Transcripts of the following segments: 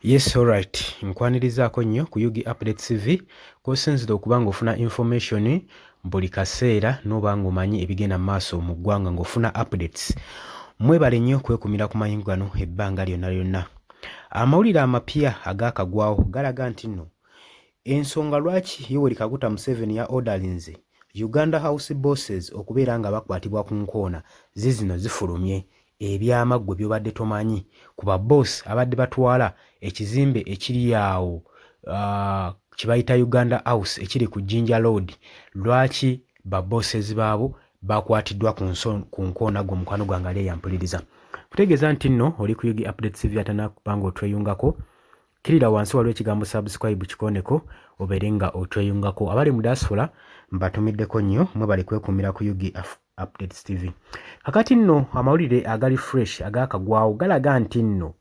Yes, alright. Nkwanirizaako nnyo ku UG Updates TV kw'osinziira okuba ng'ofuna information buli kaseera n'oba ng'omanyi ebigenda mu maaso mu ggwanga ng'ofuna updates. Mwebale nnyo kwekumira ku mayingo gano ebbanga lyonna lyonna. Amawulire amapya agaakagwawo galaga nti nno ensonga lwaki Yoweri Kaguta Museveni ya ordalinze Uganda House Bosses okubeera nga bakwatibwa ku nkoona zizino zifulumye. Ebyama ggwe by'obadde tomanyi ku ba boss abadde batwala ekizimbe ekiri awo kye bayita Uganda House ekiri ku Jinja Road, lwaki ba bosses baabo bakwatiddwa ku nso ku nkoona gwe mukwano gwange ali eyampuliriza. Kutegeeza nti nno oli ku UG Updates TV atanakuba ng'otweyungako kkirira wansi waliwo ekigambo subscribe kikoneko obeere nga otweyungako. Abali mu diaspora mbatumiddeko nnyo mwebale kwekuumira ku UG Updates TV. Kakati nno amawulire agali fresh agakagwawo galaga nti nno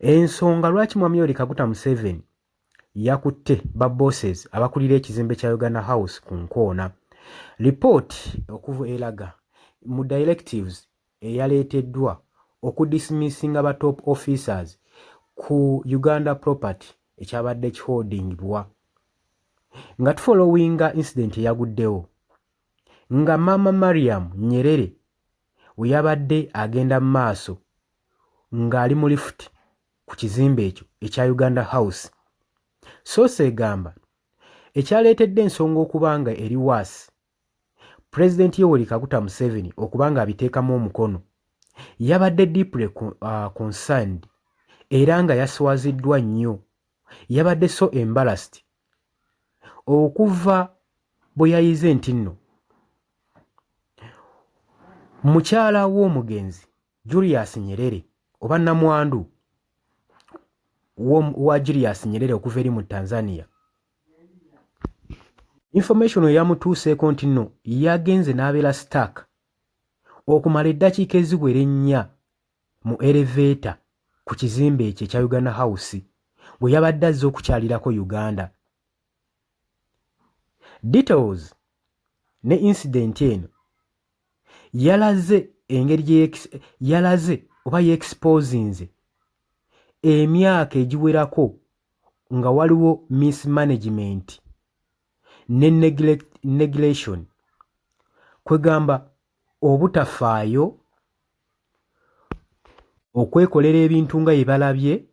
ensonga lwaki Mwami Yoweri Kaguta Museveni yakutte ba bosses abakulira ekizimbe kya Uganda House ku nkoona. Lipooti okuva eraga mu directives eyaleeteddwa okudismissinga ba top officers ku Uganda property ekyabadde kiholdingibwa nga tufollowinga incident eyaguddewo nga Maama Mariam Nyerere we yabadde agenda mu maaso ng'ali mu lifuti ku kizimbe ekyo ekya Uganda House. Source egamba ekyaleetedde ensonga okuba nga eri waasi Pulezidenti Yoweri Kaguta Museveni okuba nga abiteekamu omukono yabadde deeply concerned era nga yaswaziddwa nnyo, yabadde so embarrassed okuva bwe yayize nti nno mukyala w'omugenzi Julius Nyerere oba nnamwandu wa Julius Nyerere okuva eri mu Tanzania information eyamutuuseeko nti nno yagenze n'abeera stuck okumala eddakiika eziwera ennya mu elevator ku kizimbe ekyo ekya Uganda House bwe yabadde azze okukyalirako Uganda. Details ne incident eno yalaze engeri gye yalaze oba yeexposinze emyaka egiwerako nga waliwo mismanagement ne neglection, kwegamba obutafaayo, okwekolera ebintu nga bye balabye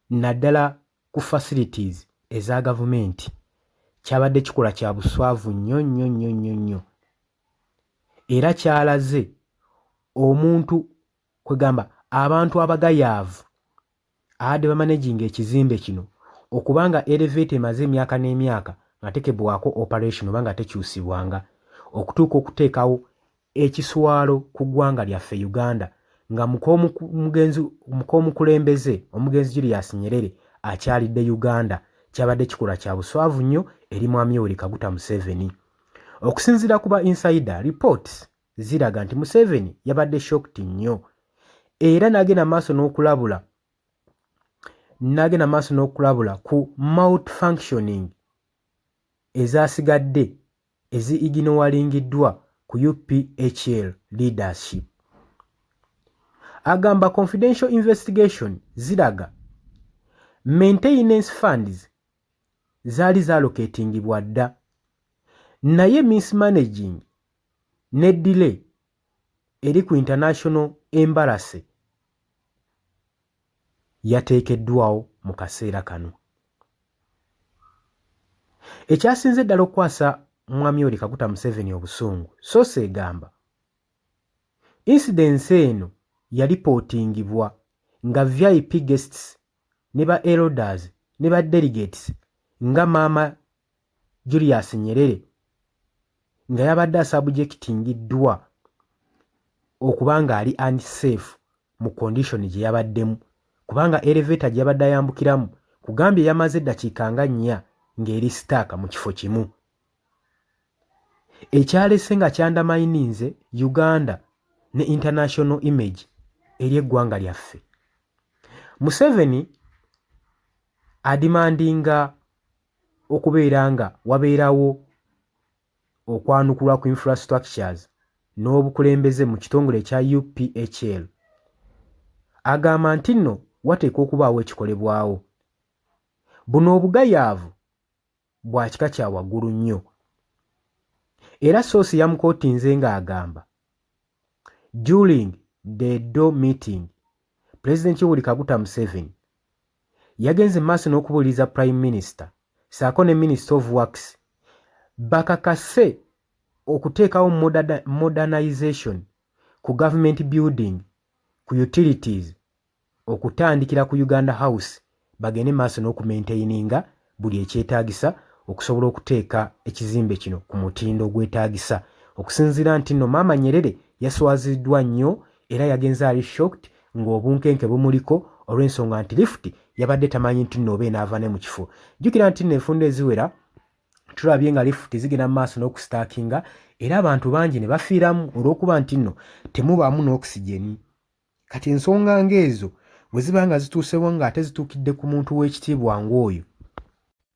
naddala ku facilities eza gavumenti. Kyabadde kikolwa kya buswavu nnyo nnyo nnyo nnyo nnyo era kyalaze omuntu kwegamba abantu abagayaavu abadde bamanaginga ekizimbe kino okuba nga elevator emaze emyaka n'emyaka nga tekebwako operation oba nga tekyusibwanga okutuuka okuteekawo ekiswalo ku ggwanga lyaffe Uganda nga muk'omukulembeze omugenzi Julius Nyerere akyalidde Uganda. Kyabadde kikolwa kya buswavu nnyo eri Mwami Yoweri Kaguta Museveni. Okusinziira ku ba insider reports ziraga nti Museveni yabadde shocked nnyo era n'agenda maaso n'okulabula n'agenda maaso n'okulabula ku malfunctioning ezasigadde ezi ignoringiddwa ku UPHL leadership. Agamba confidential investigation ziraga maintenance funds zaali zallocatingibwa dda naye mismanaging ne delay eri ku international embassy yateekeddwawo mu kaseera kano. Ekyasinze ddala okukwasa Mwami Yoweri Kaguta Museveni obusungu, source egamba incidence eno yalipootingibwa nga VIP guests ne ba elders ne ba delegates nga Maama Julius Nyerere nga yabadde asubjectingiddwa okuba ng'ali unsafe mu condition gye yabaddemu kubanga elevator gye yabadde ayambukiramu kugambye yamaze eddakiika nga nnya ng'eri stuck mu kifo kimu ekyalese nga ky'undermininze Uganda ne international image eri eggwanga lyaffe. Museveni ademandinga okubeera nga wabeerawo okwanukulwa ku infrastructures n'obukulembeze mu kitongole ekya UPHL. Agamba nti nno Wateekwa okubaawo ekikolebwawo. Buno obugayaavu bwa kika kya waggulu nnyo. Era source yamukootinze ng'agamba, During the door meeting, Pulezidenti Yoweri Kaguta Museveni yagenze mu maaso n'okubuuliriza Prime Minister ssaako ne Minister of Works bakakase okuteekawo modernization ku government building ku utilities okutandikira ku Uganda House bagende maaso n'okumaintaininga buli ekyetaagisa okusobola okuteeka ekizimbe kino ku mutindo ogwetaagisa okusinziira nti nno Maama Nyerere yaswaziddwa nnyo era yagenze ali shocked ng'obunkenke bumuliko olw'ensonga nti lifuti yabadde tamanyi nti nno oba enaava ne mu kifo. Jjukira nti nno enfunda eziwera tulabye nga lifuti zigenda mu maaso n'okusitaakinga era abantu bangi ne bafiiramu olw'okuba nti nno temubaamu n'okisigeni. Kati ensonga ng'ezo bwe ziba nga zituusewo ng'ate zituukidde ku muntu w'ekitiibwa ng'oyo,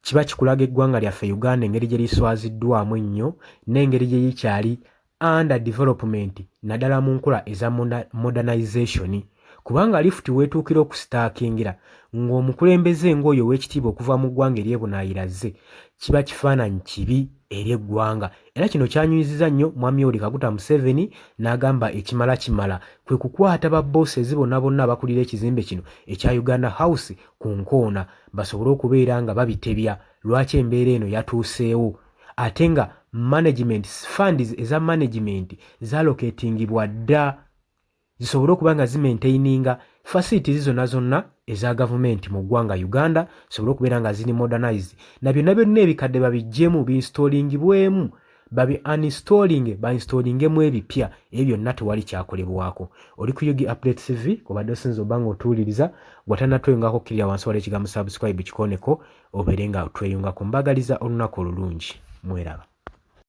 kiba kikulaga eggwanga lyaffe Uganda engeri gye liswaziddwamu ennyo n'engeri gye likyali under development naddala mu nkola eza modernization kubanga lifuti weetuukira okusitaakingira ng'omukulembeze ng'oyo ow'ekitiibwa okuva mu ggwanga ery'ebunaayira azze, kiba kifaananyi kibi eri eggwanga era kino kyanyuyiziza nnyo Mwami Yoweri Kaguta Museveni n'agamba ekimala kimala kwe kukwata ba bosses bonna bonna abakulira ekizimbe kino ekya Uganda House ku nkoona basobole okubeera nga babitebya lwaki embeera eno yatuuseewo ate nga management funds eza management zaloketingibwa dda zisobole okuba nga zimaintaininga facilities zonna zonna eza gavumenti mu ggwanga Uganda zisobole okubeera nga ziri modernized na byonna byonna ebikadde babiggyemu biinstallingibwemu babi uninstalling bainstallingemu ebipya ebyo byonna tewali kyakolebwako. Oli ku UG Update TV obadde osinza oba nga otuwuliriza gwatanatweyungako kkirira wansi wali ekigambo subscribe kikooneko obeere nga tweyungako. Mbagaliza olunaku olulungi mweraba.